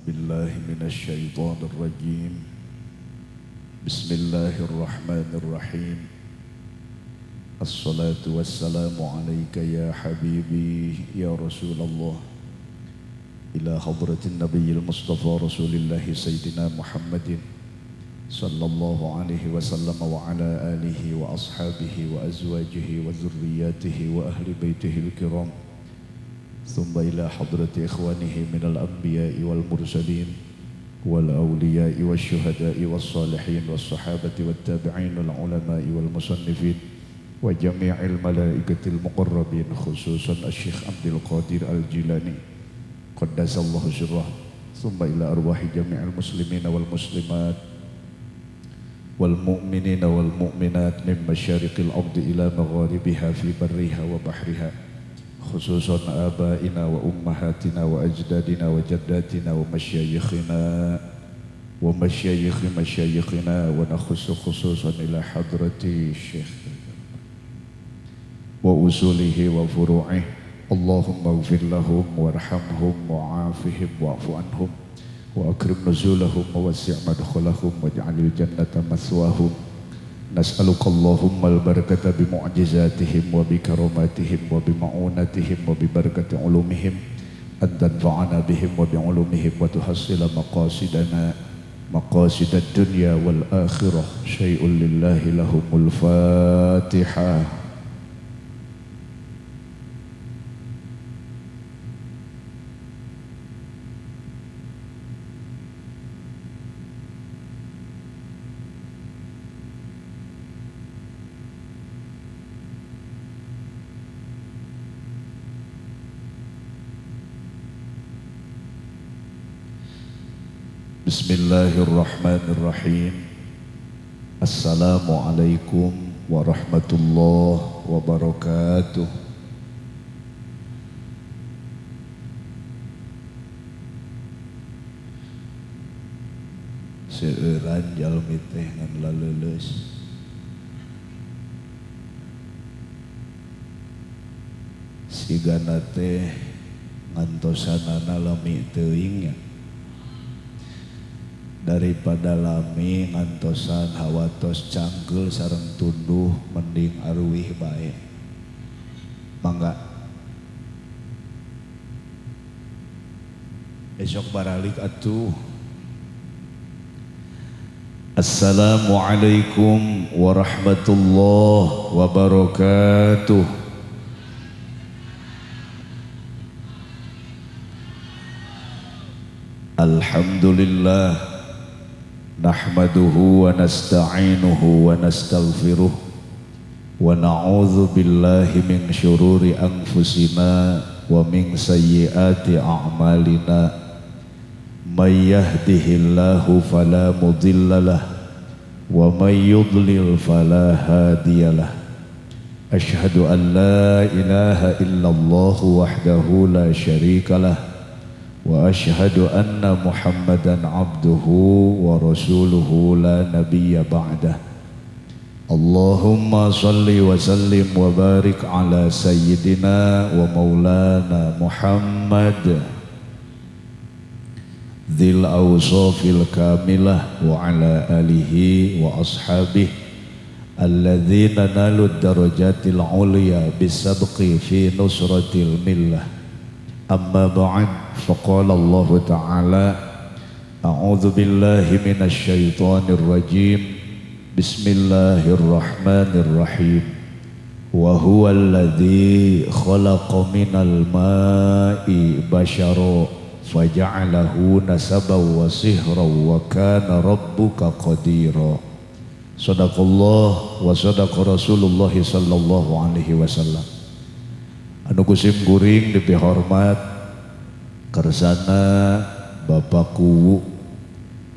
بالله من الشيطان الرجيم. بسم الله الرحمن الرحيم. الصلاة والسلام عليك يا حبيبي يا رسول الله، إلى حضرة النبي المصطفى رسول الله سيدنا محمد صلى الله عليه وسلم وعلى آله وأصحابه وأزواجه وذرياته وأهل بيته الكرام، ثم إلى حضرة إخوانه من الأنبياء والمرسلين والأولياء والشهداء والصالحين والصحابة والتابعين والعلماء والمصنفين وجميع الملائكة المقربين، خصوصا الشيخ عبد القادر الجيلاني قدس الله سره، ثم إلى أرواح جميع المسلمين والمسلمات والمؤمنين والمؤمنات من مشارق الأرض إلى مغاربها في برها وبحرها، خصوصا آبائنا وأمهاتنا وأجدادنا وجداتنا ومشايخنا ومشايخ مشايخنا، ونخص خصوصا إلى حضرة الشيخ وأصوله وفروعه. اللهم اغفر لهم وارحمهم وعافهم واعف عنهم وأكرم نزولهم ووسع مدخلهم واجعل الجنة مثواهم. نسألك اللهم البركة بمعجزاتهم وبكراماتهم وبمعونتهم وببركة علومهم، أن تنفعنا بهم وبعلومهم وتحصل مقاصدنا مقاصد الدنيا والآخرة. شيء لله لهم الفاتحة. Bismillahirrahmanirrahim. Assalamualaikum warahmatullahi wabarakatuh. Seueuran jalmi teh ngan laleuleus. Sigana teh ngantosanana lami teuing nya. Daripada lami ngantosan hawatos cangkeul sareng tunduh, mending aruwih bae. Mangga. Esok baralik atuh. Assalamualaikum warahmatullahi wabarakatuh. Alhamdulillah nahmaduhu wa nasta'inuhu wa nastaghfiruh wa na'udzu billahi min syururi anfusina wa min sayyiati a'malina. May yahdihillahu fala mudhillalah wa may yudlil fala hadiyalah. Asyhadu an la ilaha illallah wahdahu la syarikalah wa asyhadu anna Muhammadan abduhu wa rasuluhu la nabiyya ba'dah. Allahumma salli wa sallim wa barik ala sayyidina wa maulana Muhammad dzil awsafil kamilah wa ala alihi wa ashabihi alladzina nalu darajatil ulya bisabqi fi nusratil millah. Amma ba'd, faqala Allah ta'ala, a'udzu billahi minasy syaithanir rajim. Bismillahirrahmanirrahim. Wa huwal ladzi khalaqa minal ma'i bashara faja'alahu nasaban wa sihran wa kana rabbuka qadira. Sadaqallah wa sadaqa Rasulullah sallallahu alaihi wasallam. Anu kusim kuring dipihormat kersana Bapak Kuwu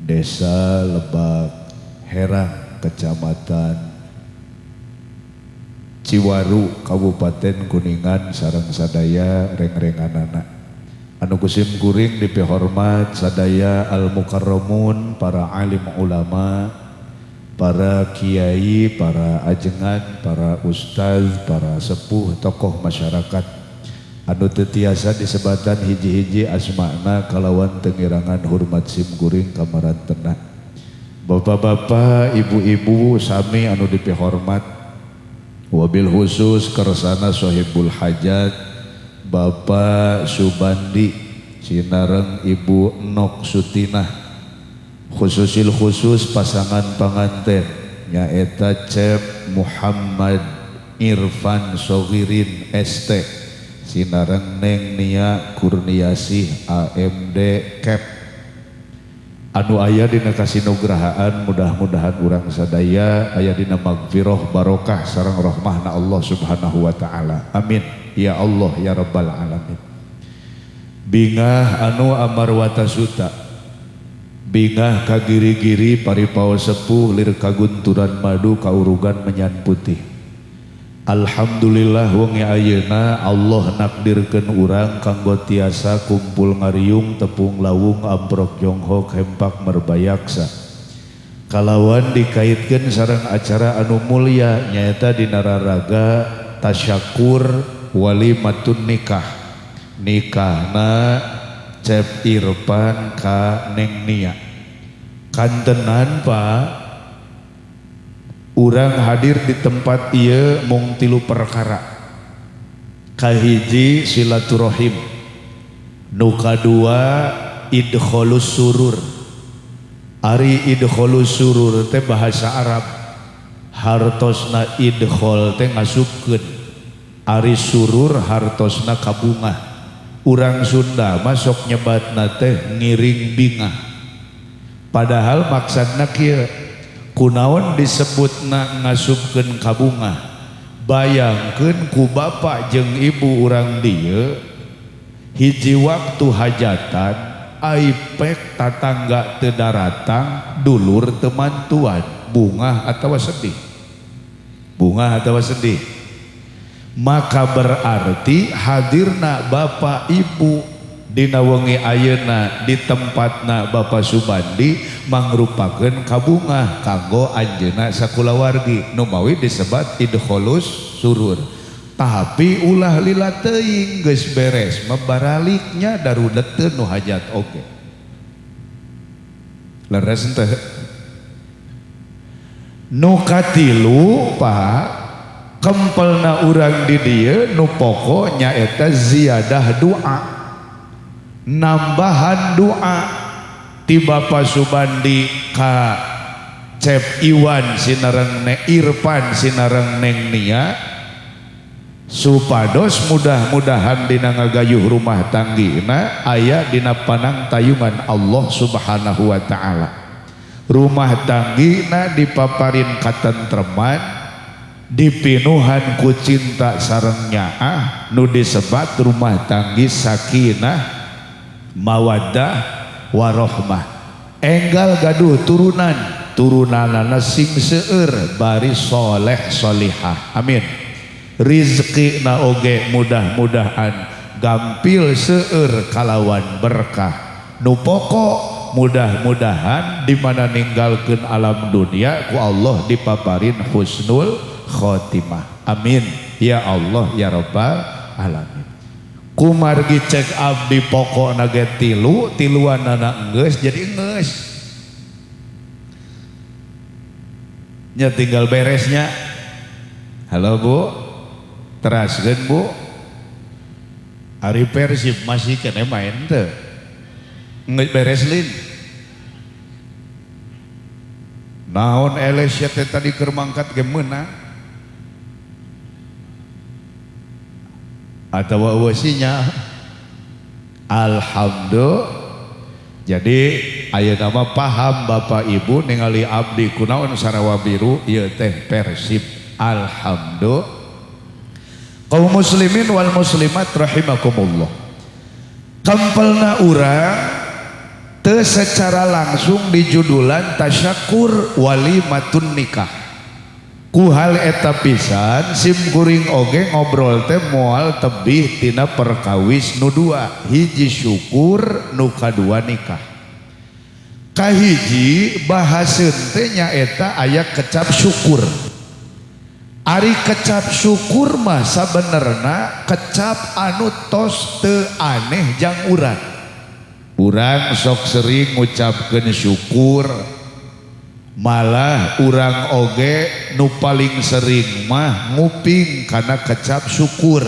Desa Lebak Herang, Kecamatan Ciwaru, Kabupaten Kuningan, sareng sadaya reng-renganana. Anu kusim kuring dipihormat sadaya al-mukarramun, para alim ulama, para kiai, para ajengan, para ustaz, para sepuh, tokoh masyarakat, Anu teu tiasa disebatan hiji-hiji asmana kalawan tengirangan hormat sim kuring kamarantena. Bapak-bapak, ibu-ibu sami anu dipihormat, wabil khusus kersana sohibul hajat Bapak Subandi sinareng Ibu Nok Sutinah, khususil khusus pasangan panganten nyaeta Cep Muhammad Irfan Sogirin ST sinareng Neng Nia Kurniasih AMD Kep anu aya dina kasinugrahaan. Mudah-mudahan urang sadaya aya dina magfirah, barokah sareng rahmahna Allah Subhanahu wa taala. Amin ya Allah ya rabbal alamin. Bingah anu amarwata suta, bingah kagiri-giri paripaos sepuh, lir kagunturan madu kaurugan menyan putih. Alhamdulillah, wengi ayeuna Allah nakdirkeun urang kanggo tiasa kumpul ngariung tepung lawung amprok jonghok hempak merbayaksa kalawan dikaitkeun sareng acara anu mulia, nyaeta dina raraga tasyakur walimatun nikah, nikahna Cep Irfan ka Neng Nia. Kantenan, Pak, urang hadir di tempat ieu mung tilu perkara. Kahiji, silaturahim. Nu kadua, idkholus surur. Ari idkholus surur teh bahasa Arab, hartosna idkhol teh ngasupkeun, ari surur hartosna kabungah. Urang Sunda masuk nyebatna teh ngiring bingah, padahal maksudna kieu. Kunaon disebutna ngasupkeun kabungah? Bayangkeun ku bapak jeung ibu urang dieu hiji waktu hajatan, ai pek tatangga teu daratang, dulur teu mantuan, bungah atawa sedih? Bungah atawa sedih? Maka berarti hadirna bapak ibu dina wengi ayeuna di tempatna Bapak Subandi mangrupakeun kabungah kanggo anjeunna sakulawargi, nu mawi disebat idkholus surur. Tapi ulah lila teuing, geus beres mah baraliknya, darudeteun nu hajat oge. Leres teh? Nu katilu, Pak, kempelna urang di dieu nu pokok nyaeta ziyadah doa, nambahan doa ti Bapak Subandi ka Cep Iwan sinareng Ne Irfan sinareng Neng Nia, supados mudah-mudahan dina ngagayuh rumah tanggina aya dina panang tayungan Allah Subhanahu wa taala, rumah tanggina dipaparin katentreman, dipinuhan ku cinta sareng nyaah, nu disebat rumah tanggi sakinah, mawaddah, warohmah. Enggal gaduh turunan, turunanana sing seueur bari soleh solihah, amin. Rizki na oge mudah-mudahan gampil seueur kalawan berkah. Nu pokok, mudah-mudahan di mana ninggalkeun alam dunia ku Allah dipaparin husnul khotimah, amin ya Allah ya rabbal alamin. Kumargi cek abdi pokok ge tilu tiluan anak geus jadi geus nya, tinggal beresnya. Halo, Bu, teraskeun, Bu. Ari Persib masih kena main teu? Nggak beres lin. Naon eleh sia teh, tadi keur mangkat ge meunang atau wasinya. Alhamdulillah. Jadi ayeuna mah paham Bapak Ibu ningali abdi kunaon sarawa biru, ieu teh Persib. Alhamdulillah. Kaum muslimin wal muslimat rahimakumullah, kempelna urang teu secara langsung di judulan tasyakur walimatun nikah. Ku hal eta pisan sim kuring oge ngobrol teh moal tebih tina perkawis nu dua: hiji syukur, nu kadua nikah. Kahiji bahaseun teh nyaeta aya kecap syukur. Ari kecap syukur mah sabenerna kecap anu tos teu aneh jang urang. Urang sok sering ngucapkeun syukur, malah urang oge nu paling sering mah nguping kana kecap syukur.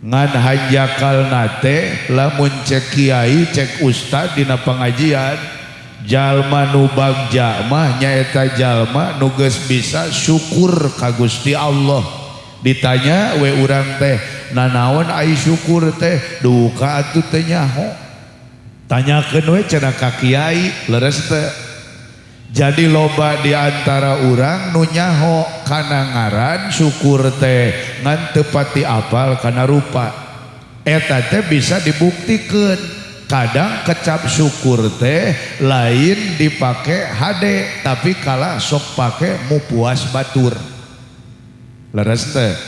Ngan hanjakalna teh lamun cek kiai cek ustad dina pengajian, jalma nu bagja mah nyaeta jalma nu geus bisa syukur ka Gusti Allah. Ditanya we urang teh nanaon ai syukur teh, duka atuh teh nyaho. Tanyakeun we cenah ka kiai, leres teh. Jadi loba di antara urang nu nyaho kana ngaran syukur teh ngan teu pati apal kana rupa. Eta teh bisa dibuktikeun. Kadang kecap syukur teh lain dipake hade tapi kalah sok pake mupuas batur. Leres teh.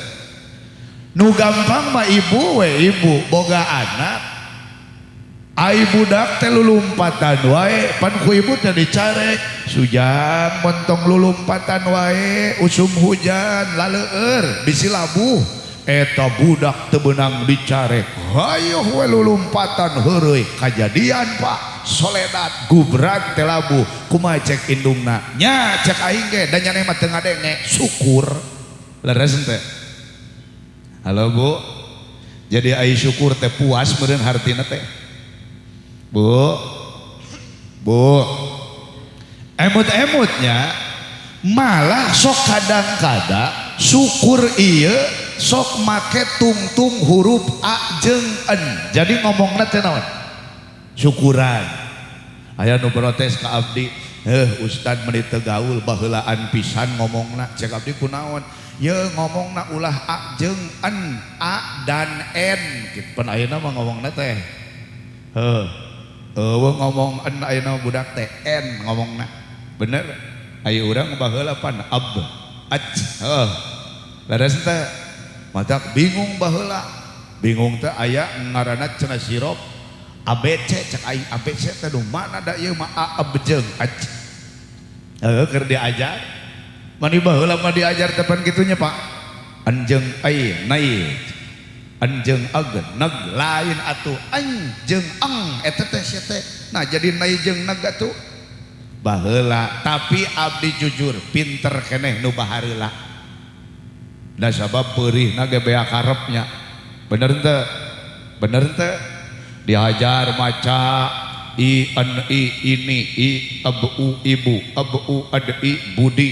Nu gampang mah ibu we ibu boga anak. Ai budak teh lulumpatan wae pan ku ibu teh dicarek. Sujang montong lulumpatan wae usum hujan laleueur bisi labuh. Eta budak teu beunang dicarek. Hayoh we lulumpatan heureuy kajadian Pak. Soledat gubrak teh labuh. Kumaha cek indungna? Nya cek aing ge da nyaneh mah teu ngadenge. Syukur. Leres teh. Halo Bu. Jadi ai syukur teh puas meureun hartina teh. Bu. Bu. Emut-emutnya malah sok kadang-kadang syukur ieu sok make tungtung huruf A jeung N. Jadi ngomongna teh naon? Syukuran. Aya nu protes ka abdi, "Heuh ustad meuni teu gaul baheulaan pisan ngomongna." Cek abdi kunaon? Ye ngomongna ulah A jeung N, A dan N. Kitu pan ayeuna mah ngomongna teh. Heuh. Eueuh ngomong N ayeuna budak teh N ngomongna. Bener? Ayo urang baheula pan ab, ac. Heuh. Leres teh. Matak bingung baheula. Bingung teh aya ngaranna cenah sirup ABC cek aing ABC teh nu mana da ieu mah A ab jeung ac. Heuh keur diajar. Mani baheula mah diajar teh pan kitu nya Pak. Anjeung ai nai. Anjeung ag nag lain atuh anjeung ang eta teh sia teh. Nah jadi nai jeung nag atuh. Baheula tapi abdi jujur pinter keneh nu bahareula. Da sabab peurihna ge bea karepnya. Bener teu? Bener teu? Diajar maca I N I ini I ab u ibu ab u ad i budi.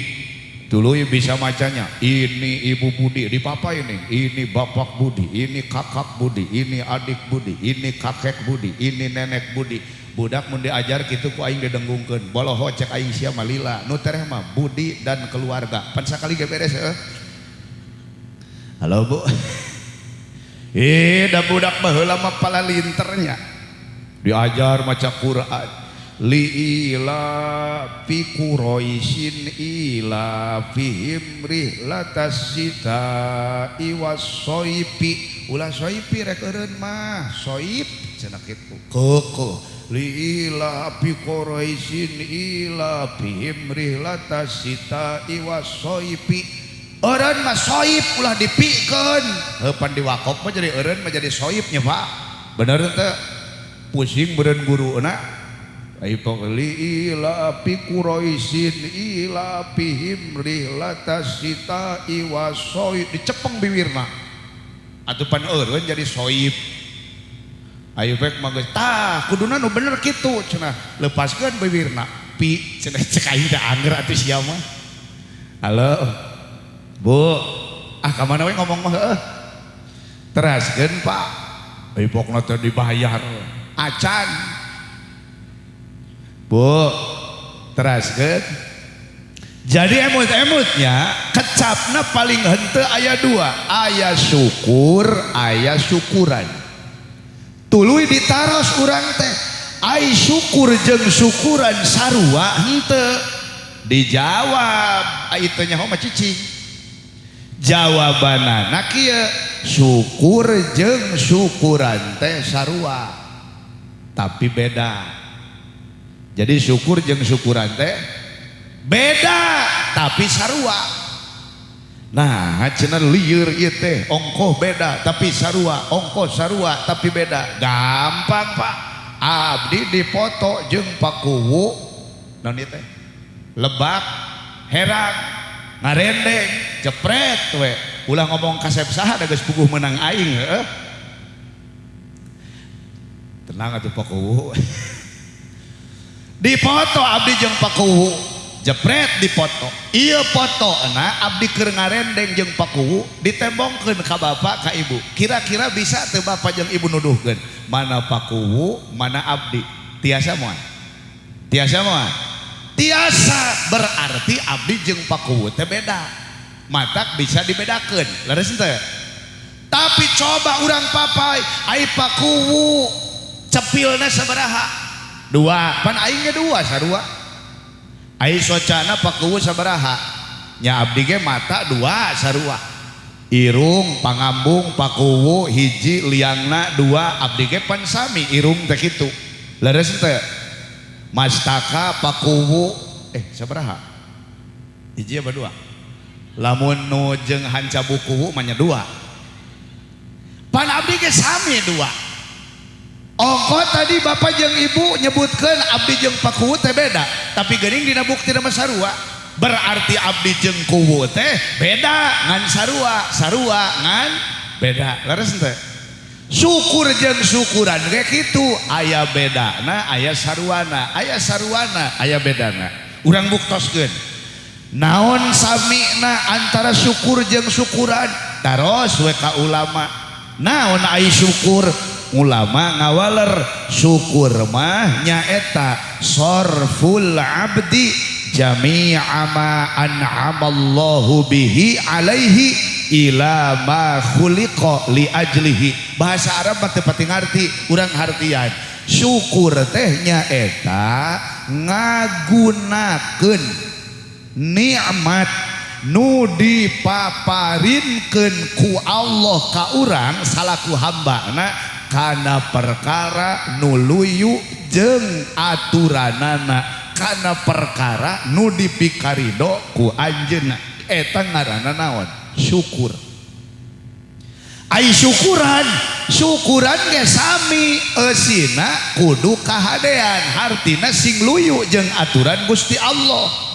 Tuluy bisa macanya ini ibu Budi di papa ini bapak Budi, ini kakak Budi, ini adik Budi, ini kakek Budi, ini nenek Budi. Budak mun diajar kitu ku aing didenggungkeun. Boloho cek aing sia mah lila. Nu tereh mah Budi dan keluarga. Pan sakali ge beres heuh. Halo Bu. Da budak baheula mah palalinternya. Diajar maca Quran. Li ila fi Quraisyin ila fihim rihlatas sita iwas soipi. Ulah soipi rek eureun mah, soip cenah kitu. Keukeuh li ila fi Quraisyin ila fihim rihlatas sita iwas soipi. Eureun mah soip ulah dipikeun. Heuh pan diwakop mah jadi eureun mah jadi soipnya Pak. Bener teu? Pusing beureun guruna. Ai li ila fi Quraisyin ila fihim rihlatas sita iwasoi dicepeng bibirna. Atuh pan eureun jadi soib. Ayo pek mah geus tah kuduna nu bener kitu cenah lepaskeun bibirna. Pi cenah cek aing teh angger atuh sia mah. Halo. Bu, ah ka mana we ngomong mah heueuh. Teraskeun Pak. Ai pokna teh dibayar. Acan. Bu, teraskeun. Jadi emut-emutnya kecapna paling henteu aya dua, aya syukur, aya syukuran. Tuluy ditaros urang teh, ai syukur jeung syukuran sarua henteu? Dijawab, ai teu nyaho mah cicing. Jawabanana kieu, syukur jeung syukuran teh sarua, tapi beda. Jadi syukur jeung syukuran teh beda tapi sarua. Nah cenah lieur ieu teh ongkoh beda tapi sarua, ongkoh sarua tapi beda. Gampang Pak, abdi dipoto jeung Pakuwu naon ieu teh Lebak Herang ngarendeng jepret we, ulah ngomong kasep saha da geus puguh meunang aing heueuh. Tenang atuh Pakuwu. Dipoto abdi jeung Pakuwu jepret dipoto. Ieu foto na abdi keur ngarendeng jeung Pakuwu ditembongkeun ka bapak ka ibu. Kira-kira bisa teu bapak jeung ibu nuduhkeun mana Pakuwu mana abdi? Tiasa moal? Tiasa moal? Tiasa. Berarti abdi jeung Pakuwu teh beda. Matak bisa dibedakeun. Leres teu? Tapi coba urang papai ai Pakuwu cepilna sabaraha? Dua. Pan aing ge dua sarua. Ai socana Pakuwu sabaraha? Nya abdi ge mata dua sarua. Irung pangambung Pakuwu hiji liangna dua, abdi ge pan sami irung teh kitu. Leres teu? Mastaka Pakuwu sabaraha? Hiji apa dua? Lamun nu jeung hanca bukuwu mah nya dua. Pan abdi ge sami dua. Ongko tadi bapak jeung ibu nyebutkeun abdi jeung Pakuwu teh beda, tapi geuning dina bukti mah sarua. Berarti abdi jeung kuwu teh beda ngan sarua, sarua ngan beda. Leres teh? Syukur jeung syukuran ge kitu, aya bedana, aya saruana, aya saruana, aya bedana. Urang buktoskeun. Naon samina antara syukur jeung syukuran? Taros we ka ulama. Naon ai syukur? Ulama ngawaler syukur mah nyaeta sorful abdi jami'a ma an'amallahu bihi alaihi ila ma khuliqa li ajlihi. Bahasa Arab mah teu pati ngarti, urang hartian. Syukur teh nyaeta ngagunakeun nikmat nu dipaparinkeun ku Allah ka urang salaku hambana kana perkara nu luyu jeung aturanana, kana perkara nu dipikarido ku anjeunna. Eta ngaranna naon? Syukur. Ai syukuran, syukuran ge sami eusina kudu kahadean, hartina sing luyu jeung aturan Gusti Allah.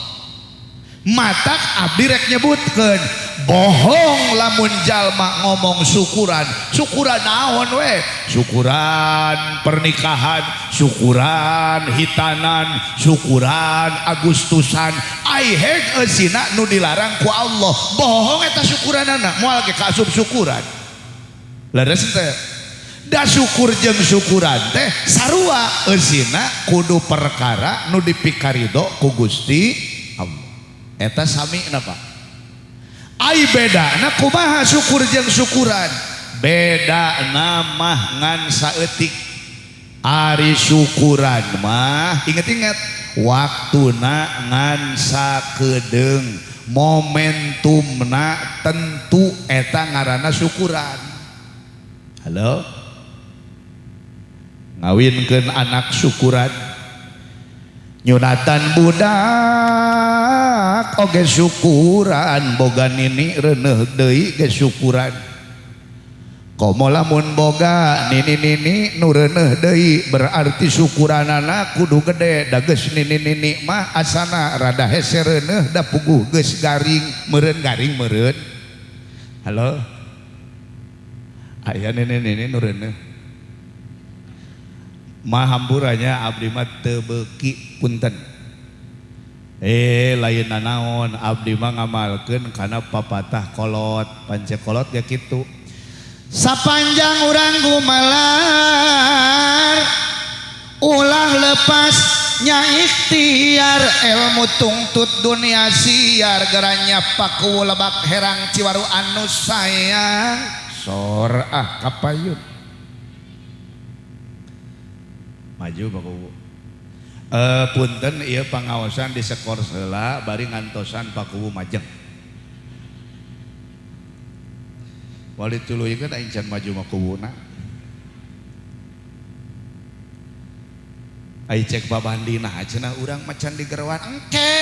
Matak abdi rek nyebutkeun bohong lamun jalma ngomong syukuran. Syukuran naon we? Syukuran pernikahan, syukuran hitanan, syukuran Agustusan. Ai heg eusina nu dilarang ku Allah. Bohong eta syukuranana, moal ge kaasup syukuran. Leres teh? Da syukur jeung syukuran teh sarua eusina kudu perkara nu dipikarido ku Gusti Allah. Eta sami napa? Ai bedana kumaha syukur jeung syukuran? Bedana mah ngan saeutik. Ari syukuran mah inget-inget waktuna ngan sakedeung, momentumna tentu, eta ngaranna syukuran. Halo? Ngawinkeun anak syukuran, nyunatan budak oge syukuran, boga nini reuneuh deui ge syukuran. Komo lamun boga nini-nini nu reuneuh deui berarti syukuranana kudu gede. Da geus nini-nini mah asana rada hese reuneuh da puguh geus garing meureun, garing meureun. Halo? Aya nini-nini nu reuneuh. Mah hampurannya abdi mah teu beuki punten. Lain nanaon abdi mah ngamalkeun kana papatah kolot, pance kolot ge kitu. Sapanjang urang gumelar ulah lepas nya ikhtiar, ilmu tungtut dunia siar, geranya Paku Lebak Herang Ciwaru anu sayang sor ah kapayun. Maju Pakuwu. Punten ieu pangaosan di sekor heula bari ngantosan Pakuwu majeng. Wali tuluykeun aing can maju mah kuwuna. Ai cek babandina cenah urang mah can digeroan engke.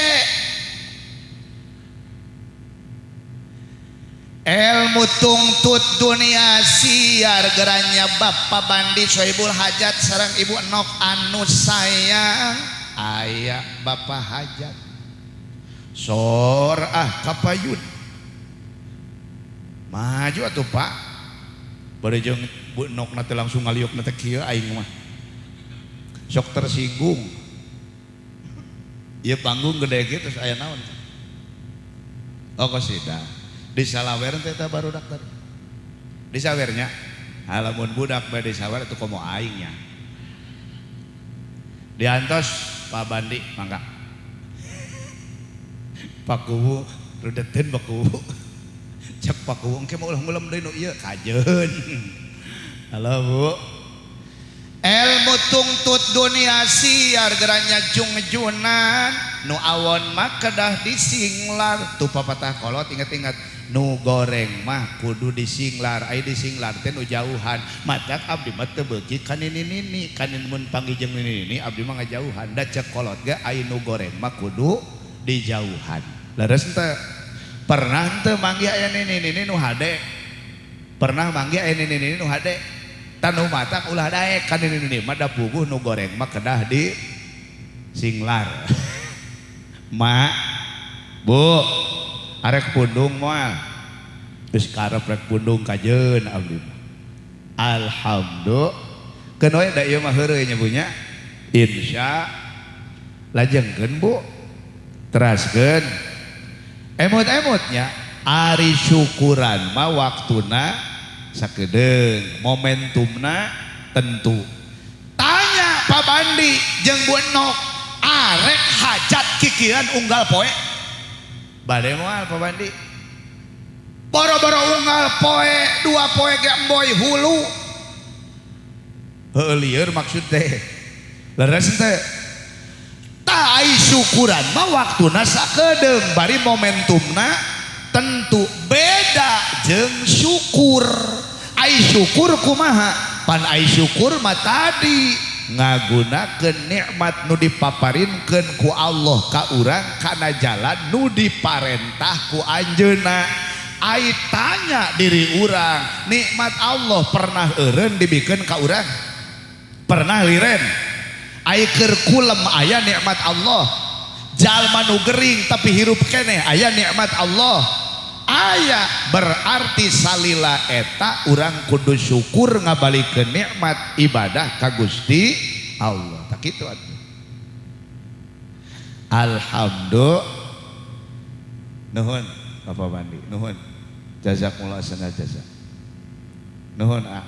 Ilmu tungtut dunia siar geranya Bapak Bandi Sohibul Hajat sareng Ibu Nok anu sayang aya Bapak Hajat sor ah kapayun maju atuh Pak bari jeung Bu Nok na teh langsung ngaliuk na teh kieu aing mah sok tersinggung ieu panggung gede kieu terus aya naon. Oh kosida di salawer teh eta barudak tadi di sawernya lamun budak bae di sawer itu komo aingnya diantos Pak Bandi mangga Pak Kuwu rudeteun Pak Kuwu cek Pak Kuwu engke mah ulah ngulem deui nu ieu kajeun. Halo Bu. Ilmu tungtut dunia siar geranya jungjunan nu awon mah kedah disinglar tuh papatah kolot inget-inget nu goreng mah kudu disinglar ai disinglar teh nu jauhan matak abdi mah teu beuki ka nini-nini kanin mun panggih jeung nini-nini abdi mah ngajauhan da cek kolot ge ai nu goreng mah kudu dijauhan. Leres teu pernah teu manggih aya nini-nini nu hade pernah manggih aya nini-nini nu hade tanu matak ulah daek kan ini mah da puguh nu goreng mah kedah di singlar. Mak Bu arek pundung moal geus karep rek pundung kajeun abdi mah. Alhamdulillah keun we da ieu mah heureuy nya Bu nya insya lajengkeun Bu teraskeun emut-emutnya ari syukuran mah waktuna sakedeung momentumna tentu. Tanya Pak Bandi jeung Bu Nok arek hajat kikiran unggal poe bade moal Pak Bandi boro-boro unggal poe dua poe ge emboy hulu heueuh lieur maksud teh leres teh tah ai syukuran mah waktuna sakedeung bari momentumna tentu beda jeung syukur. Ai syukur kumaha pan ai syukur mah tadi ngagunakeun nikmat nu dipaparinkeun ku Allah ka urang kana jalan nu diparentah ku anjeunna. Ai tanya diri urang nikmat Allah pernah eureun dibikeun ka urang pernah liren ai keur kulem aya nikmat Allah jalma nu gering tapi hirup keneh aya nikmat Allah aya berarti salila eta urang kudu syukur ngabalikeun nikmat ibadah ka Gusti Allah. Tak kitu atuh. Alhamdulillah. Nuhun Bapak Bandi, nuhun. Jazakumullah khairan jazak. Nuhun ah.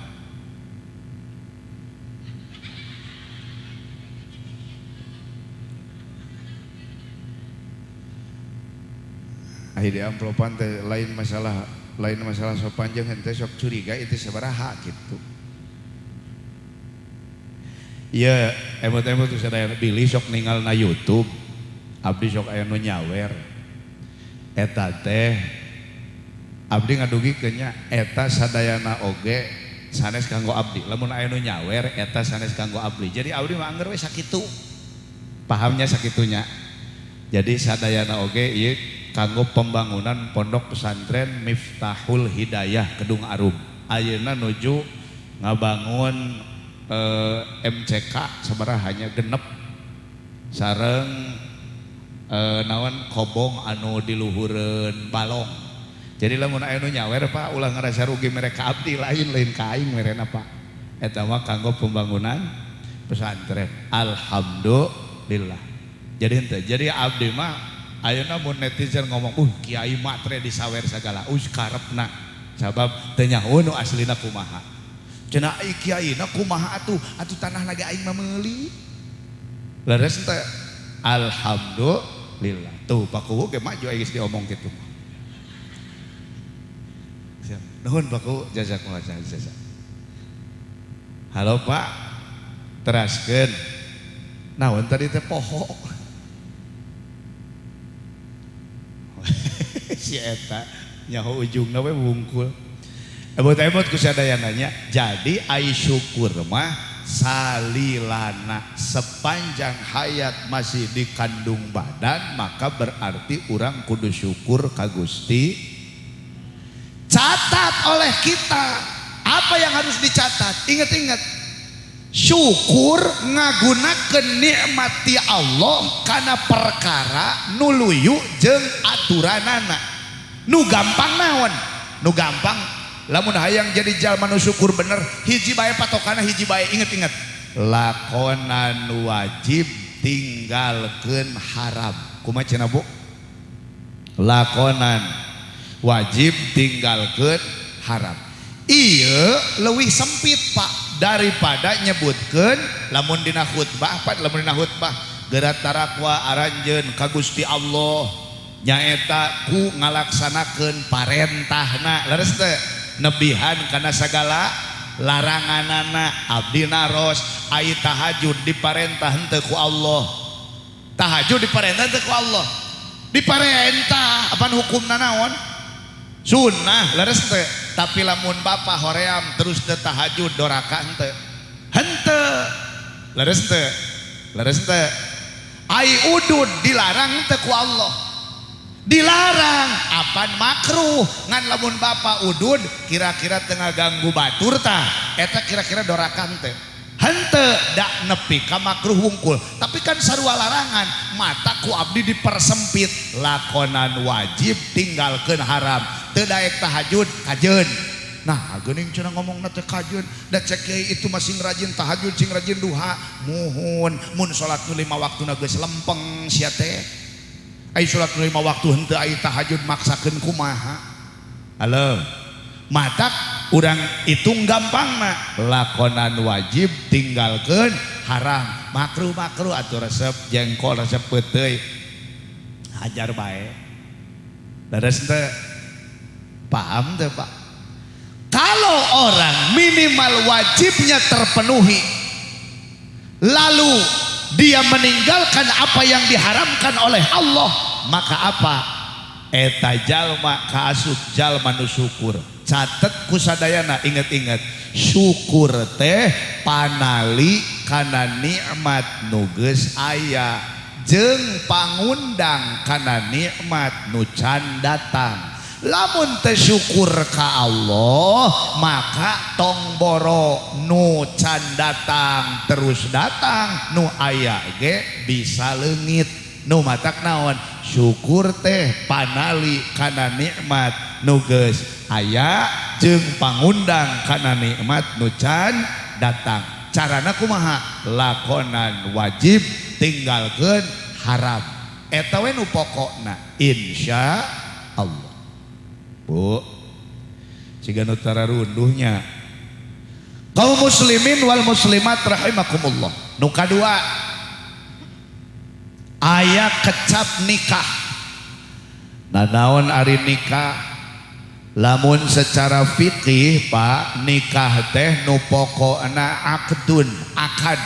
Ai di amplopan teh lain masalah sopan jeung henteu sok curiga itu sabaraha gitu. Ieu emut-emut teh sadaya bilih sok ningal na YouTube, abdi sok aya nu nyawer. Eta teh abdi ngadugikeun nya eta sadayana oge sanes kanggo abdi. Lamun aya nu nyawer eta sanes kanggo abdi. Jadi abdi mah angger we sakitu. Pahamnya sakitunya. Jadi sadayana oge ieu kanggo pembangunan pondok pesantren Miftahul Hidayah Kedung Arum. Ayeuna nuju ngabangun MCK sabaraha nya genep sareng naon kobong anu diluhureun balong. Jadi lamun aya nu nyawer Pak ulah ngarasa rugi mereka abdi lain ka aing merena Pak. Eta mah kanggo pembangunan pesantren. Alhamdulillah. Jadi henteu jadi abdi mah ayeuna mun netizen ngomong kiai matre disawer sagala karepna sabab teu nyaho nu aslina kumaha cenah ai kiaina kumaha atuh atuh tanah lagi aing mah meuli leres teh alhamdulillah tuh Pak Kuwu ge maju geus diomong kitu. Siap nuhun Pak Kuwu jazakumullah khairan jazak. Halo Pak teraskeun naon tadi teh poho. Si eta nyaho ujungna we wungkul. Ebot-ebot ku sadayana nya. Jadi ai syukur mah salilana sepanjang hayat masih dikandung badan maka berarti urang kudu syukur ka Gusti. Catat oleh kita. Apa yang harus dicatat? Ingat-ingat. Syukur ngagunakeun nikmat ti Allah kana perkara nu luyu jeung aturanana. Nu gampang naon? Nu gampang lamun hayang jadi jalma nu syukur bener, hiji bae patokana, hiji bae, inget-inget. Lakonan wajib tinggalkeun haram. Kumaha cenah, Bu? Lakonan wajib tinggalkeun haram. Ieu leuwih sempit, Pak, daripada nyebutkeun lamun dina khutbah, Pak, lamun dina khutbah geura tarakwa aranjeun ka Gusti Allah nyaeta ku ngalaksanakeun parentahna, leres teu? Nebihan kana sagala laranganana. Abdi naros, ai tahajud diparentah henteu ku Allah? Tahajud diparentah henteu ku Allah? Diparentah. Apan hukumna naon? Sunnah, leres teu? Tapi lamun bapak hoream terus teu tahajud, doraka henteu? Henteu, leres teu? Leres teu? Ai udud dilarang teu ku Allah? Dilarang. Apan makruh? Ngan lamun bapak udud kira-kira tengah ganggu batur tah, eta kira-kira doraka henteu? Henteu, dak nepi ka makruh wungkul, tapi kan sarua larangan. Mata ku abdi dipersempit, lakonan wajib tinggalkeun haram. Teu daek tahajud, kajeun. Nah, geuning cenah ngomongna teh kajeun, da cek kiai itu masih rajin tahajud, sing rajin duha. Muhun, mun salat nu 5 waktuna geus lempeng sia teh. Ai salat nu 5 waktu henteu, ai tahajud maksakeun kumaha? Halo. Matak urang hitung gampangna, lakonan wajib tinggalkeun haram. Makruh makruh atuh, resep jengkol, resep peuteuy, hajar bae. Leres teu? Paham teu, Pak? Kalau orang minimal wajibnya terpenuhi, lalu dia meninggalkan apa yang diharamkan oleh Allah, maka apa? Eta jalma kaasup jalma nu syukur. Catet ku sadayana, inget-inget, syukur teh panali kana nikmat nu geus aya jeung pangundang kana nikmat nu can datang. Lamun teu syukur ka Allah, maka tong boro nu can datang terus datang, nu aya ge bisa leungit. Nu matak naon? Syukur teh panali kana nikmat nu geus aya jeung pangundang kana nikmat nu can datang. Carana kumaha? Lakonan wajib tinggalkeun haram. Eta we nu pokokna, insya Allah. Bu, siga nu tararunduhnya. Kaum muslimin wal muslimat rahimakumullah. Nu kadua, aya kecap nikah. Nah, naon ari nikah? Lamun secara fikih, Pak, nikah teh nu pokokna akdun, akad.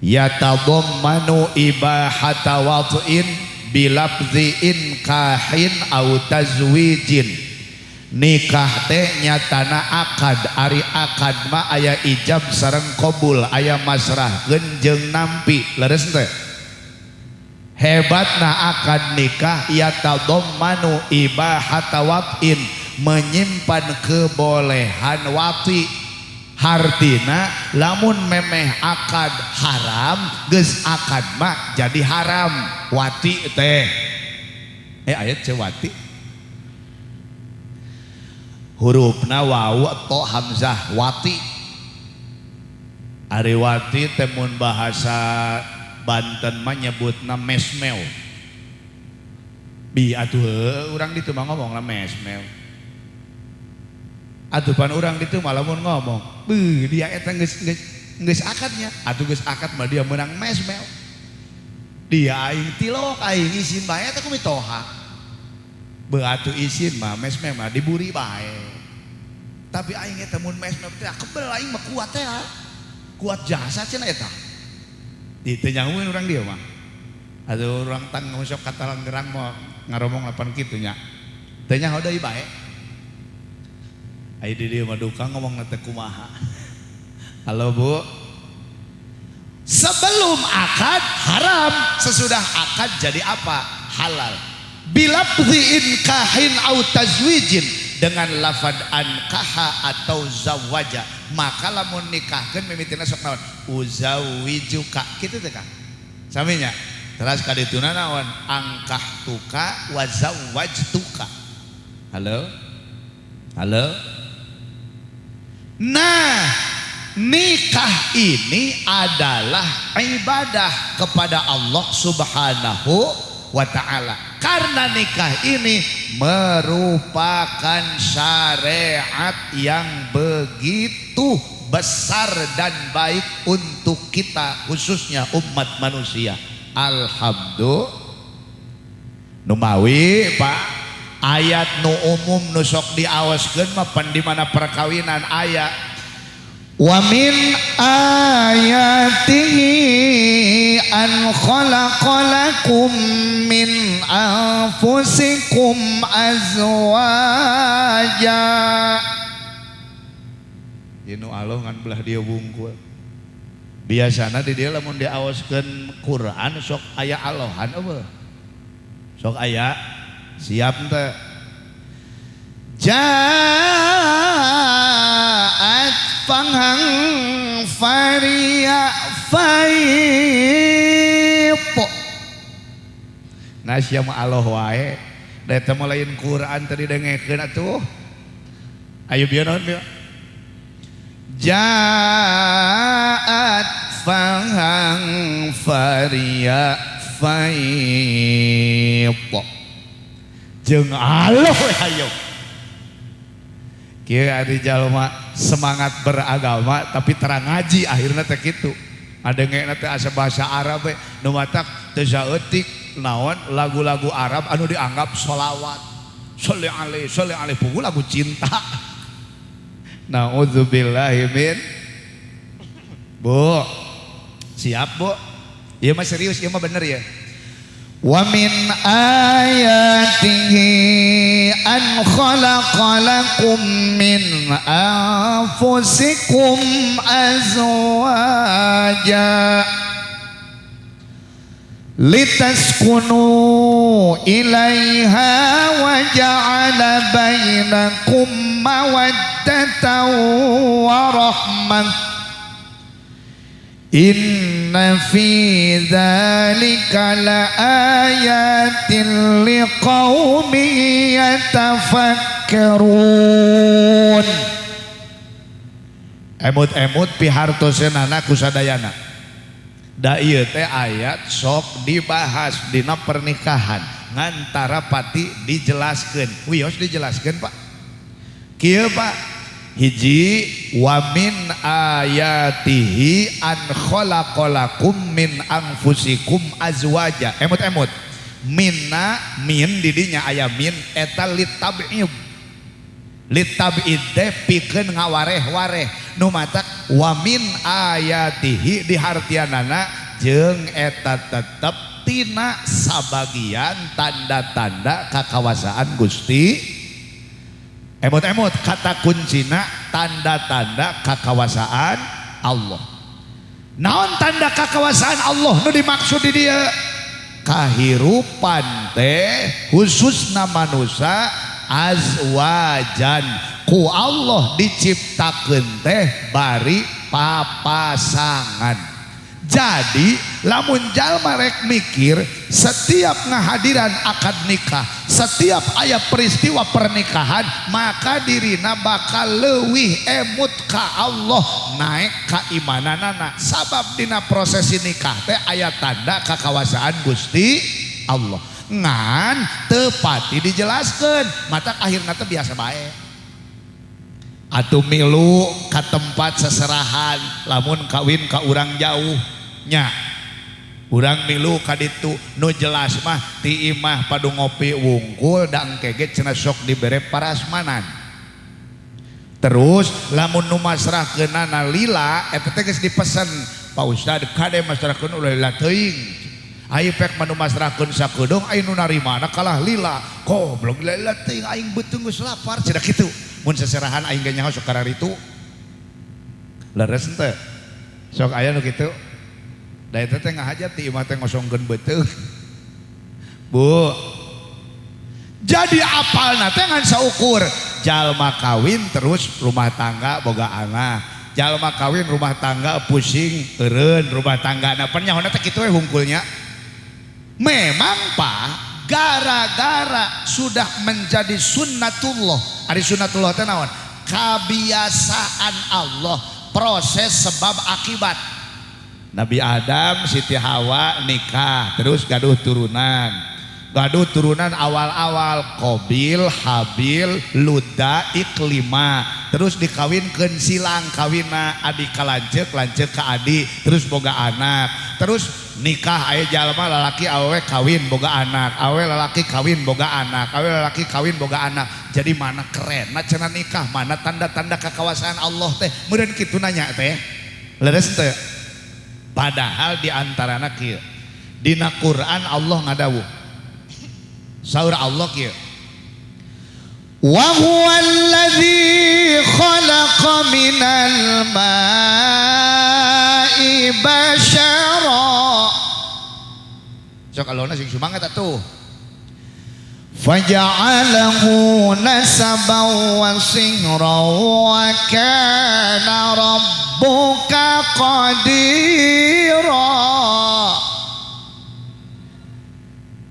Yatadammanu ibahata wad'in bilafzi inkahin au tazwijin. Nikah teh nyatana akad. Ari akad mah aya ijab sareng qabul, aya masrahkeun jeung nampi, leres teh? Hebatna akad nikah, yatadammanu ibahata wad'in, menyimpan kebolehan wati. Hartina lamun memeh akad haram, geus akad mah jadi haram wati teh. Ayat cewati hurufna wawu atau hamzah, wati. Ari wati teh mun bahasa Banten mah nyebutna mesmeo. Bi atuh urang ditu mah ngomongna mesmeo. Atuh pan urang ditu mah lamun ngomong, beuh dia eta geus geus geus akadnya. Atuh geus akad mah dia meunang mesmeo. Dia aing tilok aing isin bae eta ku mitoha. Beuh atuh isin mah mesmeo mah diburi bae. Tapi aing eta mun mesmeo teh kebel aing mah kuat teh. Kuat jasa cenah eta. Di teu nyahueun urang dieu mah. Atuh urang tang sok katalanggerang mah ngaromong lapan kitu nya. Teu nyaho deui bae. Ai di dieu mah duka ngomongna teh kumaha. Halo, Bu. Sebelum akad haram, sesudah akad jadi apa? Halal. Bilafzi inkahin au tazwijin. dengan lafad ankaha atau zawaja. Maka lamun nikahkeun mimitina sok naon? Uzawijuka kitu teh Kang. Saminya. Teras kadituna naon? Angkahtuka wa zawajtuka. Halo? Halo? Nah, nikah ini adalah ibadah kepada Allah Subhanahu wa ta'ala. Karena nikah ini merupakan syariat yang begitu besar dan baik untuk kita, khususnya umat manusia. Alhamdulillah. Numawi Pak, ayat nu umum nu sok diawaskeun mah pan di mana perkawinan aya wa min ayatihi an khalaqalakum min anfusikum azwaja. Inu Allah ngan belah dia bungkul. Biasana di dia lamun diawaskeun Quran sok aya alohan eueuh. Sok aya siap teu? Ja'at fanghang faria faip. Nah sia mah Allah wae. Da eta mah lain Quran tadi dengekeun atuh. Ayo bieu naon bieu? Ja'at fanghang faria faip. Jeung Allah ayo. Kieu ari jalma semangat beragama tapi terang ngaji akhirna teh kitu. Adengena teh asa bahasa Arab we nu matak teu saeutik naon lagu-lagu Arab anu dianggap sholawat. Sholli alaihi sholli alaihi pugu lagu cinta. Nauzubillahi min. Bu, siap Bu? Ieu mah serius, ieu mah bener ya. Wa min ayatihi an khalaqalakum min anfusikum azwaja litaskunu ilaiha wa ja'ala bainakum mawaddatan wa rahmah. Inna fi dzalika laayatin liqaumin yatafakkarun. Emut-emut pihartoseunana ku sadayana. Da ieu teh ayat sok dibahas dina pernikahan ngan tarapati dijelaskeun. Wios dijelaskeun Pak. Kieu Pak. Hiji wa min ayatihi an khalaqalakum min anfusikum azwaja. Emut-emut. Minna min didinya aya min eta litab'id. Litab'id teh pikeun ngawareh-wareh. Nu matak wa min ayatihi dihartianana jeung eta tetep tina sabagian tanda-tanda kakawasaan Gusti. Emut-emut kata kuncina tanda-tanda kakawasaan Allah. Naon tanda kakawasaan Allah nu dimaksud di dia? Kahirupan teh khususna manusia azwajan. Ku Allah diciptakeun teh bari papasangan. Jadi lamun jalma rek mikir setiap ngahadiran akad nikah, setiap aya peristiwa pernikahan, maka dirina bakal leuwih emut ka Allah, naik ka imananana. Sabab dina prosesi nikah teh aya tanda kakawasaan Gusti Allah. Ngan teu pati dijelaskeun, matak akhirna teh biasa bae. Atuh milu ka tempat seserahan lamun kawin ka urang jauh nya. Urang milu ka ditu nu jelas mah ti imah padu ngopi wungkul da engke ge cenah sok dibere parasmanan. Terus lamun nu masrahkeunana lila eta teh geus dipesen Pak Ustad kade masrahkeun ulah lila teuing. Ayo pek mah nu masrahkeun sakedeung aya nu narimana kalah lila. Goblok lila teuing aing beuteung geus lapar cenah kitu. Mun seserahan aing ge nyaho sok kararitu. Leres henteu? Sok aya nu kitu. Da eta teh ngahajat ti imah teh ngosongkeun beuteung. Bu. Jadi apalna teh ngan saukur Jalma kawin terus rumah tangga boga anak. Jalma kawin rumah tangga pusing eureun rumah tangga. Nah penyahona teh kitu we hungkulnya. Memang Pak, gara-gara sudah menjadi sunnatullah. Ari sunnatullah teh naon? Kebiasaan Allah, proses sebab akibat. Nabi Adam, Siti Hawa nikah, terus gaduh turunan. Gaduh turunan awal-awal Qabil, Habil, Luda, Iklima. Terus dikawinkeun silang kawinna adi ka lanceuk, lanceuk ka adi, terus boga anak. Terus nikah aya jalma lalaki awewe kawin boga anak, awewe lalaki kawin boga anak, awewe lalaki kawin boga anak. Jadi mana keren cenah nikah, mana tanda-tanda kekawasaan Allah teh. Meureun kitu nanya teh. Leres teh. Padahal di antarana kieu. Dina Quran Allah ngadawuh. Saur Allah kieu. Wa huwallazi khalaqa minal ma'i basyara. Sok alona sing sumangat atuh. Faja'alahu nasaban wa sihran wa kana rabbuka qadira.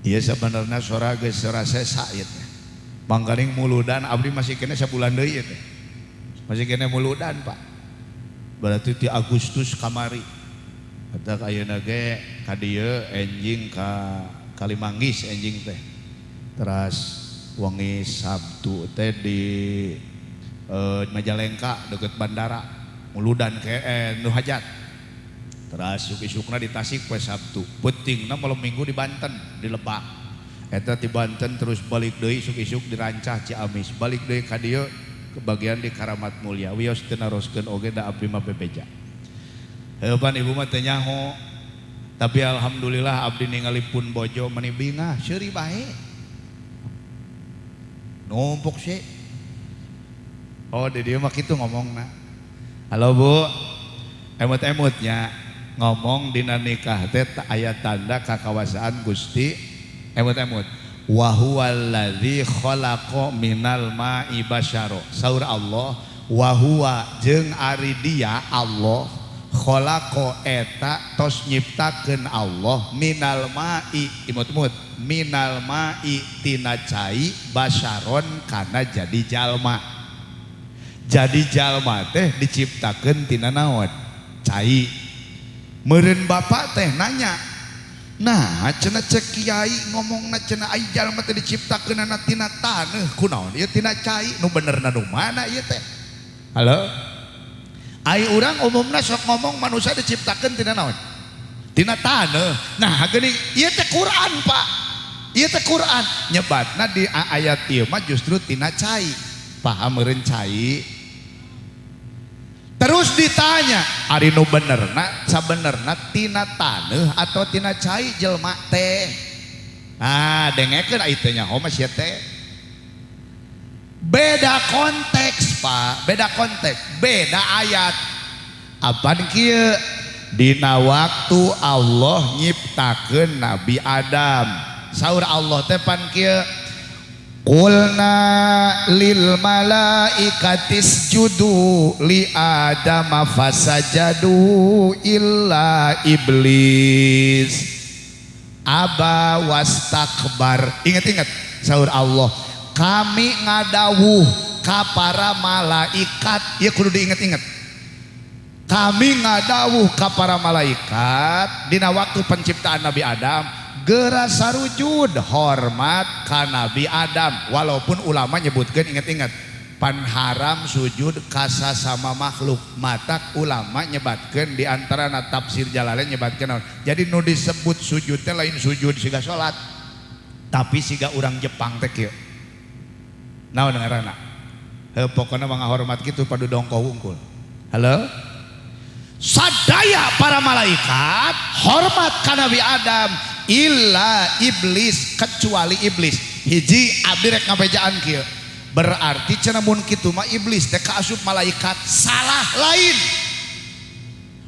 Iya sebenarnya suara geus suara sesa ieu teh. Mangkaning muludan abdi masih kene sabulan deui ieu teh. Masih kene muludan Pak. Berarti ti Agustus kamari. Eta ayeuna ge ka dieu enjing ka Kalimanggis enjing teh. Teras wengi Sabtu teh di Majalengka deket bandara muludan ke nu hajat. Teras isuk-isukna di Tasik poe Sabtu. Peutingna malam Minggu di Banten, di Lebak. Eta di Banten terus balik deui isuk-isuk di Rancah Ciamis. Balik deui ka dieu ke bagian di Karamat Mulia. Wios teu naroskeun oge da abdi mah bebeja. Heuh pan ibu mah teu nyaho. Tapi alhamdulillah abdi ningali pun bojo meni bingah seuri bae. Numpuk sih. Oh di dieu mah kitu ngomongna. Halo Bu. Emut-emutnya ngomong dina nikah teh aya tanda kakawasaan Gusti emut-emut. Wa huwallazi khalaqa minal ma'i basyara. Saur Allah wa huwa jeung ari dia Allah khalaqa eta tos nyiptakeun Allah minal ma'i imut-imut minal ma'i tina cai basyaron kana jadi jalma. Jadi jalma teh diciptakeun tina naon? Cai. Meureun bapak teh nanya, nah cenah cek kiai ngomongna cenah ai jalma teh diciptakeunana tina taneuh kunaon ieu tina cai nu benerna nu mana ieu teh? Halo? Ai urang umumna sok ngomong manusia diciptakeun tina naon? Tina taneuh. Nah geuning ieu teh Quran Pak. Ieu teh Quran nyebatna di ayat ieu mah justru tina cai. Paham meureun cai? Terus ditanya, ari nu benerna sabenerna tina taneuh atau tina cai jelema teh? Ah, dengekeun ai teh nyaho mah sia teh. Beda konteks, Pak, beda konteks, beda ayat. Apan kieu? Dina waktu Allah nyiptakeun Nabi Adam. Saur Allah teh pan kieu. Qulna lil malaikatis judu li adama fasajadu illa iblis aba wastakbar. Ingat-ingat saur Allah, kami ngadawuh ka para malaikat. Ya kudu diingat-ingat. Kami ngadawuh ka para malaikat dina waktu penciptaan Nabi Adam. Gera sarujud hormat ka Nabi Adam. Walaupun ulama nyebutkan ingat-ingat pan haram sujud kasa sama makhluk. Matak ulama nyebatkan di antara tafsir Jalalain nyebatkan. Jadi nu disebut sujud teh lain sujud siga salat, tapi siga urang Jepang teh kieu. Naon ngaranna? Heuh pokona mah ngahormat kitu padu dongko wungkul. Halo? Sadaya para malaikat hormat ka Nabi Adam illa iblis, kecuali iblis. Hiji abdi rek ngabejaan kieu. Berarti cenah mun kitu mah iblis teh kaasup malaikat, salah lain.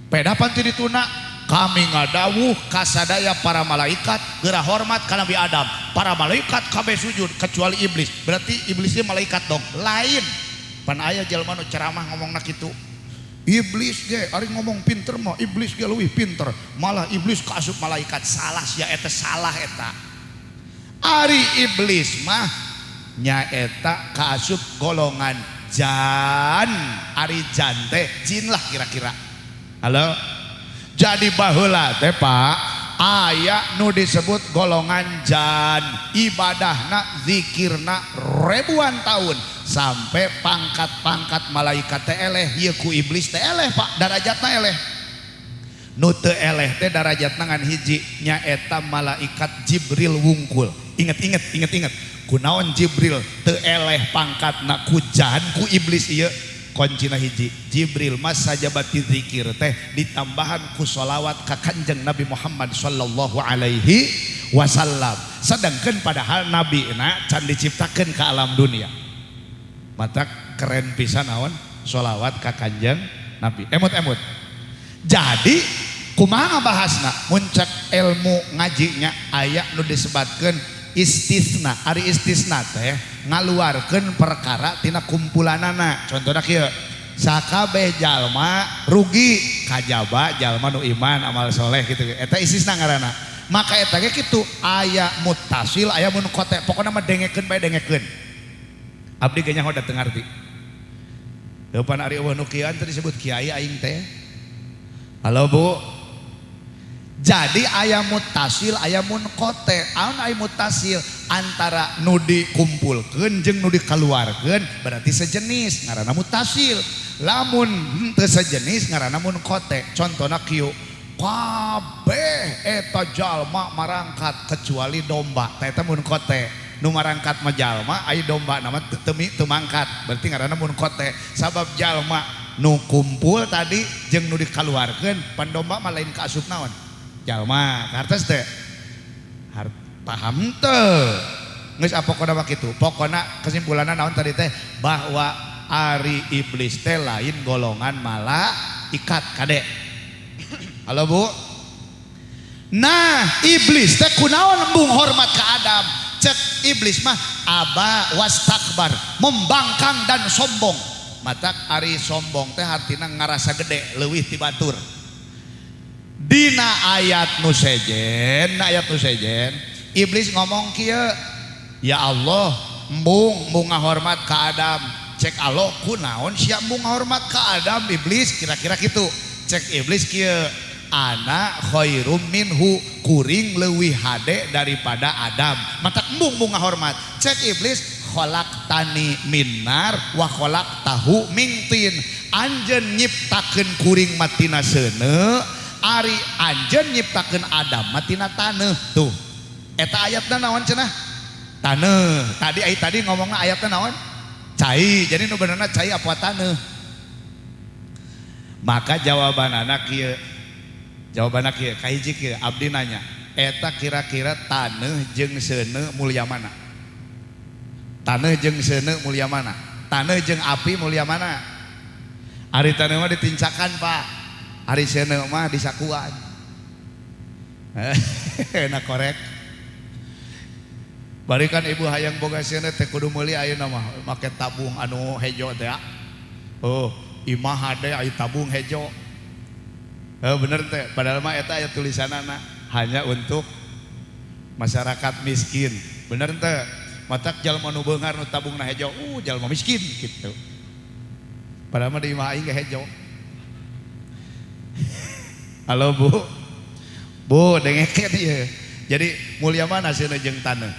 Peda pan ti dituna Kami ngadawuh kasadaya para malaikat geura hormat ka Nabi Adam. Para malaikat kabeh sujud kecuali iblis. Berarti iblisnya malaikat dong. Lain. Pan aya jelema nu ceramah ngomongna kitu. Iblis ge ari ngomong pinter mah iblis ge leuwih pinter. Malah iblis kaasup malaikat. Salah sia eta, salah eta. Ari iblis mah nyaeta kaasup golongan jan. Ari jan teh jin lah kira-kira. Halo. Jadi baheula teh Pak, aya nu disebut golongan jan, ibadahna zikirna ribuan tahun sampai pangkat-pangkat malaikat teh eleh, ieu ku iblis teh eleh Pak, darajatna eleh. Nu teu eleh teh darajatna ngan hiji, nyaeta malaikat Jibril wungkul. Ingat-ingat, ingat-ingat. Kunaon Jibril teu eleh pangkatna ku jan ku iblis ieu? Kuncina hiji, Jibril mas sajabati zikir teh ditambahan ku sholawat ka Kanjeng Nabi Muhammad sallallahu alaihi wasallam. Sedangkan padahal Nabi na can diciptakeun ke alam dunia. Mata keren pisan naon sholawat ka Kanjeng Nabi. Emut-emut. Jadi kumaha bahasna muncak ilmu ngajinya aya nu disebatkeun istisna. Ari istisna teh ngaluarkeun perkara tina kumpulanana. Contohna kieu, sakabeh jalma rugi kajaba jalma nu iman amal soleh gitu. Eta istisna ngaranna. Maka eta ge kitu aya muttasil aya munqati. Pokona mah dengekeun bae dengekeun. Abdi ge nyaho da teu ngarti. Teu pan ari eueuh nu kieu teh disebut kiai aing teh. Halo Bu. Jadi aya muttasil aya munqati. Aun aya muttasil antara nu dikumpulkeun jeung nu dikaluarkeun berarti sejenis ngaranna muttasil. Lamun henteu sejenis ngaranna munqati. Contona kieu, kabeh eta jalma marangkat kecuali domba. Tah eta munqati. Nu marangkat mah jalma, aya domba nama teu mangkat. Berarti ngaranna munqati. Sabab jalma nu kumpul tadi jeung nu dikaluarkeun, pan domba mah lain kaasup naon? Jalma, kartos teh. Paham teu? Geus apa pokona mah kitu. Pokona kesimpulanna naon tadi teh bahwa ari iblis teh lain golongan malaikat kade. Halo Bu. Nah, iblis teh kunaon embung hormat ka Adam? Cek iblis mah aba wastakbar, membangkang dan sombong. Matak ari sombong teh artina ngarasa gede leuwih ti batur. Dina ayat nu sejen, ayat nu sejen, iblis ngomong kieu, ya Allah, embung embung ngahormat ka Adam. Cek Allah kunaon sia embung ngahormat ka Adam iblis, kira-kira kitu. Cek iblis kieu, ana khairum minhu, kuring leuwih hade daripada Adam. Matak embung embung ngahormat. Cek iblis khalaqtani minnar wa khalaqtahu min tin. Anjeun nyiptakeun kuring matina seuneu, ari anjeun nyiptakeun Adam matina taneuh. Tuh. Eta ayatna naon cenah? Taneuh. Tadi ai tadi ngomongna ayatna naon? Cai. Jadi nu benerna cai apa taneuh? Maka jawabanana kieu. Jawabanna kieu, kahiji kieu, abdi nanya, eta kira-kira taneuh jeung seuneu mulia mana? Taneuh jeung seuneu mulia mana? Taneuh jeung api mulia mana? Ari taneuh mah ditincakan, Pak. Ari seuneu mah disakuan. Enak korek. Barikan ibu hayang boga seuneu teh kudu meuli ayeuna mah make tabung anu hejo teh. Oh, imah hade aya tabung hejo. Bener teh, padahal mah eta aya tulisanana hanya untuk masyarakat miskin. Bener teh. Matak jalma nu beunghar nu tabungna hejo, jalma miskin gitu. Padahal mah di imah aing ge hejo. Halo Bu. Bu, dengekeun ieu. Jadi mulia mana seuneu jeung taneuh?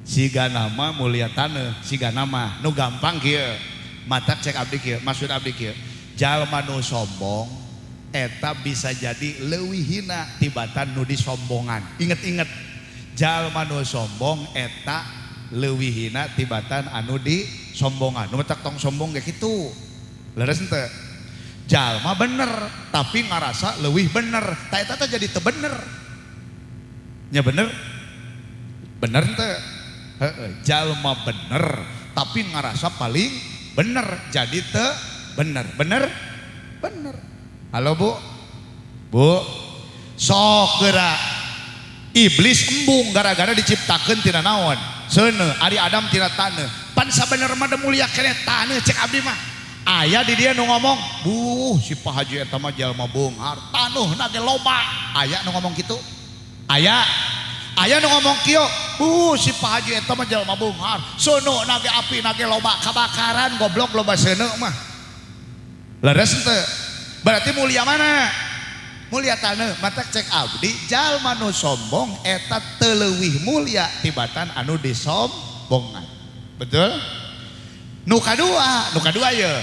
Siga nama mulia taneuh, siga nama nu gampang kieu. Matak cek abdi kieu, maksud abdi kieu. Jalma nu sombong eta bisa jadi leuwih hina tibatan nu disombongan. Inget-inget, jalma nu sombong eta leuwih hina tibatan anu disombongan. Nu matak tong sombong ge kitu. Leres henteu? Jalma bener tapi ngarasa leuwih bener. Ta eta teh jadi teu bener. Nya bener? Bener henteu? Heeh, jalma bener tapi ngarasa paling bener jadi teu bener. Bener? Bener. Halo Bu. Bu, sok geura iblis embung gara-gara diciptakeun tina naon? Seuneu, ari Adam tina taneuh. Pan sabenerna mah mulia keneh taneuh cek abdi mah. Aya di dia nu ngomong, "Buh, si Pak Haji eta mah jalma beunghar, taneuhna ge loba." Aya nu ngomong kitu? Aya. Aya nu ngomong kieu, "Buh, si Pak Haji eta mah jalma beunghar, seuneu ge api na ge loba kabakaran, goblok loba seuneu mah." Leres henteu? Berarti mulia mana? Mulia taneuh. Mata cek abdi jalma nu sombong eta teu leuwih mulia tibatan anu disombongan. Betul? Nu kadua ye.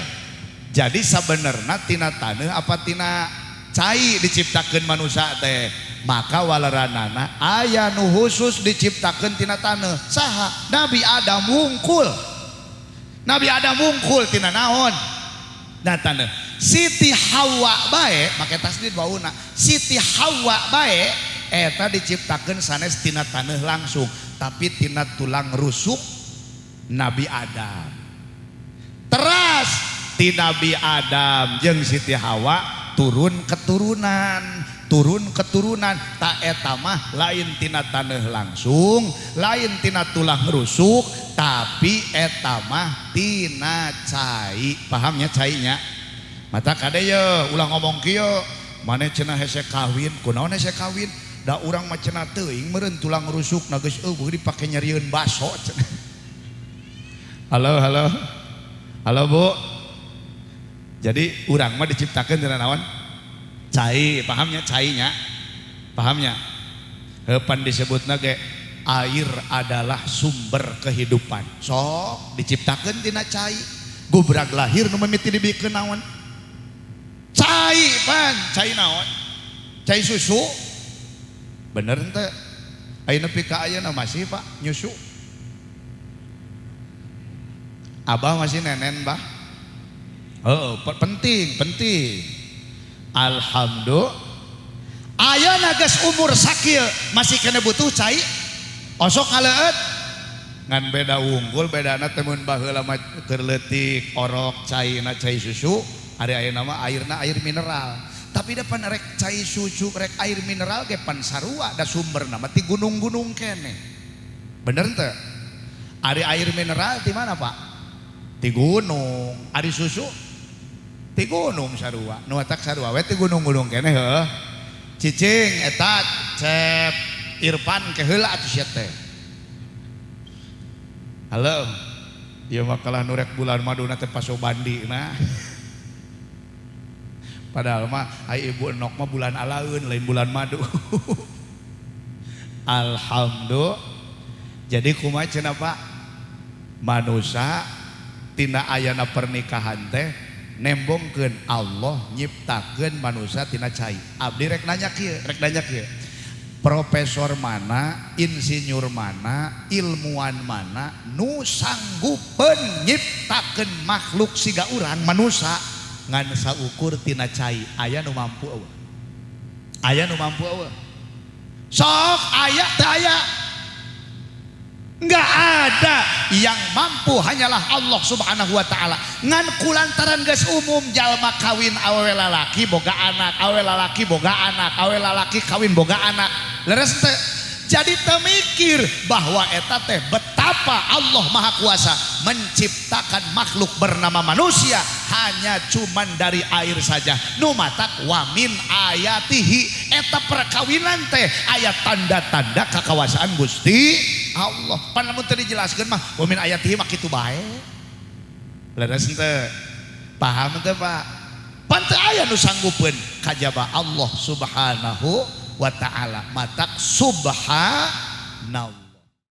Jadi sabenerna tina taneuh apa tina cai diciptakeun manusia teh? Maka waleranana aya nu khusus diciptakeun tina taneuh. Saha? Nabi Adam wungkul. Nabi Adam wungkul tina naon? Na taneuh. Siti Hawa bae make tasdid bauna. Siti Hawa bae eta diciptakeun sanes tina taneuh langsung, tapi tina tulang rusuk Nabi Adam. Teras ti Nabi Adam jeung Siti Hawa turun keturunan, tak eta mah lain tina taneuh langsung, lain tina tulang rusuk, tapi eta mah tina cai. Pahamnya cainya? Mata kade ye ulah ngomong kieu, maneh cenah hese kawin, kunaon hese kawin? Da urang mah cenah teuing meureun tulang rusukna geus eueuh dipake nyarieun baso cenah. Halo, halo. Halo, Bu. Jadi urang mah diciptakeun tina naon? Cai, pahamnya cainya? Pahamnya? Heupan disebutna ge air adalah sumber kehidupan. Sok diciptakeun tina cai. Gubrag lahir nu mimiti dibikeun naon? Cai pan, cai naon? Cai susu. Bener henteu? Ayeuna nepi ka ayeuna masih Pak nyusu. Abah masih nenen, Bah. Oh, penting, penting. Alhamdulillah. Ayeuna geus umur sakieu masih kena butuh cai. Osok ngaleueut. Ngan beda unggul bedana teh mun baheula mah keur leutik orok caina cai susu, ari ayeuna mah airna air mineral. Tapi da pan rek cai susu rek air mineral ge pan sarua da sumberna mah ti gunung-gunung keneh. Bener teu? Ari air mineral ti mana, Pak? Ti gunung. Ari susu ti gunung sarua. Nu atak sarua we ti gunung-gunung keneh heuh. Cicing eta Cep Irfan ke heula atuh sia teh. Halo. Ieu mah kalah nu rek bulan maduna teh pasobandi nah. Padahal mah ai ibu enok mah bulan alaeun lain bulan madu. Alhamdulillah. Jadi kumaha cenah Pak? Manusia tina ayana pernikahan teh nembongkeun Allah nyiptakeun manusia tina cai. Abdi rek nanya kieu, rek nanya kieu. Profesor mana, insinyur mana, ilmuwan mana nu sanggupeun nyiptakeun makhluk siga urang manusia ngan saukur tina cai. Aya nu mampu eueuh? Aya nu mampu eueuh? Sok aya teu aya? Nggak ada yang mampu, hanyalah Allah Subhanahu wa taala. Ngan kulantaran geus umum jalma kawin awewe lalaki boga anak, awewe lalaki boga anak, awewe lalaki kawin boga anak. Leres teu? Jadi temikir bahwa eta teh betapa Allah Maha Kuasa menciptakan makhluk bernama manusia hanya cuman dari air saja. Nu matak wa min ayatihi eta perkawinan teh aya tanda-tanda kakawasaan Gusti Allah. Pan lamun teu dijelaskeun mah wa min ayatihi mah kitu bae. Leres teu? Paham teu Pak? Pan teu aya nu sanggupeun kajaba Allah Subhanahu wa ta'ala. Matak subhanallah.